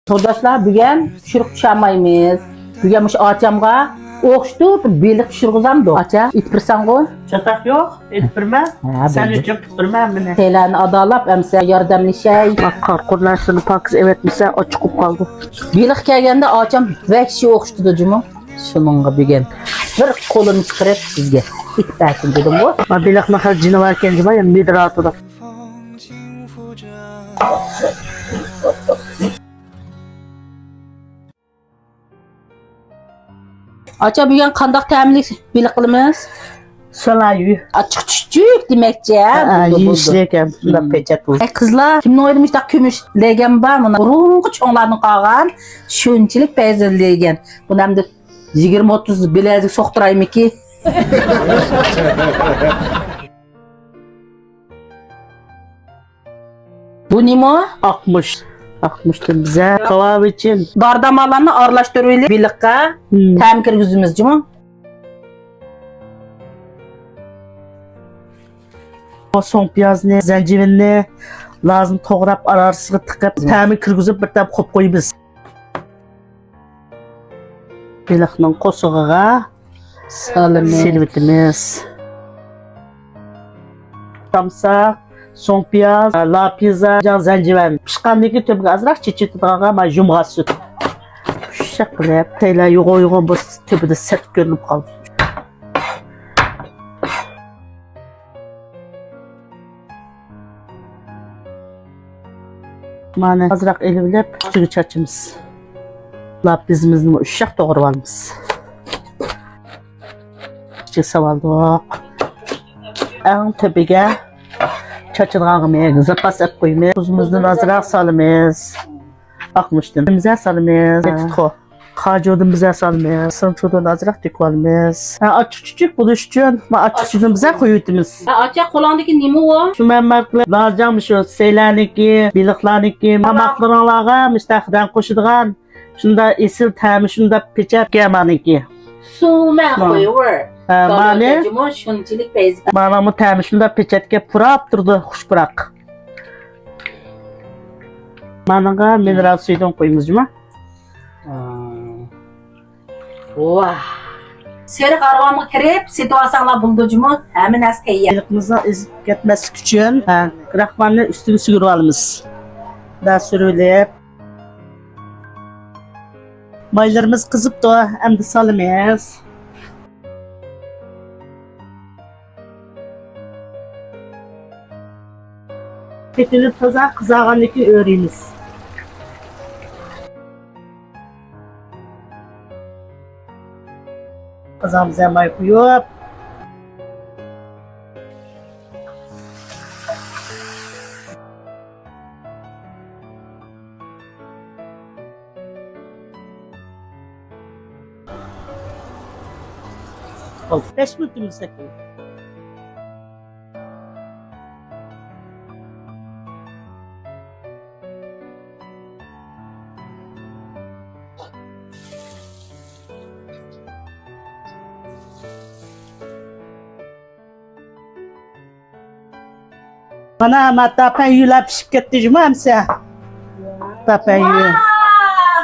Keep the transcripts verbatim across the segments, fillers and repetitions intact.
تورداشلار، بۈگۈن پىشۇرۇق پىشۇرمايمىز. بۈگۈن مۇشۇ ئاچامغا ئوخشىتىپ بېلىق پىشۇرغۇزامدۇ. ئاچا، ئېتىپ بېرىسەڭغۇ؟ چاتاق يوق، ئېتىپ بېرىمەن. ھە، سەن بولدى. ئۈچۈن قىلىپ بېرىمەن مېنى. تەيلەرنى ئادالاپ، ئەمسە ياردەملىشەي. قارقۇرلار شۇنى پاكىز ئەۋەتمىسە، ئاچچىق بولۇپ قالدى. بېلىق كەلگەندە ئاچام ۋەھشىي ئوخشىتىدۇ جۇمۇ. شۇنىڭغا بۈگۈن بىر قولۇمنى چىقىرىپ سىزگە ئېتىپ بەرسۇن دېدىمغۇ. ھە، بېلىقنىڭ خېلى جېنى باركەن جۇمۇ، يەنە مىدىرى ئارتىدا. ئاچا، بۈگۈن قانداق تەملىك بېلىق قىلىمىز؟ سولايۈ. ئاچچىق چۈچۈك دېمەكچى، ھە؟ ھە، بولدى، بولدى. يېيىشلىك ھەم شۇنداق، ھىم. پېچەت بولدى. ئاي، قىزلار، كىمنىڭ ئۆيىدە مۇشۇنداق كۈمۈش لېگەن بار؟ مانا بۇرۇنقى چوڭلاردىن قالغان شۇنچىلىك پەيزىللىگەن. بۇنى ئەمدى يىگىرمە ئوتتۇز بىلەزىك سوقتۇرايمىكى؟ بۇ نېمە؟ ئاقمۇچ. ئاقمۇچتىن بىزە كاۋاۋىچىن. دارى-دەرمانلارنى ئارىلاشتۇرۇۋېلىپ، بېلىققا ھىم. تەم كىرگۈزىمىز جۇمۇ. سوڭ پىيازنى، زەنجىۋىلنى لازىم توغراپ، ئارا-ئارىسىغا تىقىپ، ھىم. تەمى كىرگۈزۈپ، بىر تەم قويۇپ قويىمىز. بېلىقنىڭ قورسىقىغا سالىمىز. سېلىۋېتىمىز. سامساق، سوڭ پىياز، لاپىزا، زەنجىۋىل. پىشقاندىن كېيىن تۆپىگە ئازراق چېچىۋېتىدىغانغا، مانا يۇمغاچ سۈت. ئۇششاق قىلىپ، تەيلەر يوغان-يوغان بولسا، تۆپىدە سەت كۆرۈنۈپ قالىدۇ. مانا ئازراق ئېلىۋېلىپ، ئۈستىگە چاچىمىز. لاپىزىمىزنى ئۇششاق توغرىۋالىمىز. ئىچىگە سالدۇق. ئەڭ تۆپىگە چاچىدىغان زاپاس ئەپ قويىمىز. تۇزىمىزدىن ئازراق سالىمىز. ئاقمۇچتىن بىزە سالىمىز. ھە. تۇتقۇ. كاجۇدىن بىزە سالىمىز. سىرچۇدىن ئازراق تۆكۈۋالىمىز. ھە، ئاچچىق چۈچۈك بولۇش ئۈچۈن، ما ئاچچىق چۈچۈكنى بىزە قويۇۋېتىمىز. ھە، ئاچا، قولۇڭدىكى نېمە ئۇ؟ شۇ مەن ماركىلار، لارجاڭ شۇ سەيلەرنىكى، بېلىقلارنىكى، تاماقلىرىڭلارغا مۇشۇنداق رەڭ قوشىدىغان، شۇنداق ئېسىل تەمى، شۇنداق پېچەت كەمانىكى. سۇمەن قويۇۋېر. ھە، مانى. شۇنچىلىك پەيزى. مانىمۇ تەمى شۇنداق پېچەتكە پۇراپ تۇرىدۇ، خۇش پۇراق. مانىڭغا مىنېرال سۈيىدىن قويىمىز جۇمۇ. ۋاھ! سېرىق ئارغامغا كىرىپ سېتىۋالساڭلار بولىدۇ جۇمۇ، ھەممە نەرسە تەييار. بېلىقىمىزنىڭ ئېزىپ كەتمەسلىكى ئۈچۈن، ھە، كراخمالنى ئۈستىگە سۈرۈۋالىمىز. دا سۈرۈۋېلىپ. مايلىرىمىز قىزىپتۇ، ئەمدى سالىمىز. پېتىنى تازا قىزارغاندىن كېيىن ئۆرۈيمىز. قازانغا ماي قۇيۇپ. بەش مىنۇت دېمىسەك. مانا، ما تاپەن يۈلەر پىشىپ كەتتى جۇمۇ ئەمسە. تاپەن يۈ.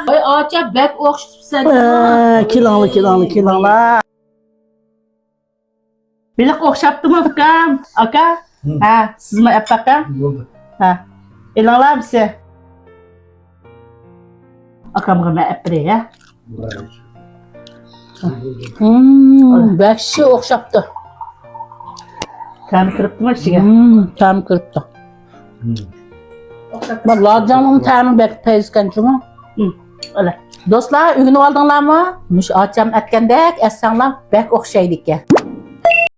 ۋاي، ئاچا، بەك ئوخشىتىپسەن. ئە، كېلىڭلار، كېلىڭلار، كېلىڭلار. بېلىق ئوخشاپتىمۇ، ئۇكام؟ ئاكا؟ ھە، سىزمۇ ئەپ باقىڭ. بولدى. ھە. ئېلىڭلار بىسى. ئاكامغا مەن ئەپ بېرەي، ھە؟ ھىم، ۋەھشىي ئوخشاپتۇ. تەمى كىرىپتىمۇ ئىچىگە؟ ھىم، تەمى كىرىپتۇ. ھىم. بۇ لارجاڭنىڭ تەمى بەك پەيزىكەن جۇمۇ. ھىم، ئەلە. دوستلار، ئۆگىنىۋالدىڭلارمۇ؟ مۇشۇ ئاچام ئەتكەندەك ئەتسەڭلار بەك ئوخشايدىكەن.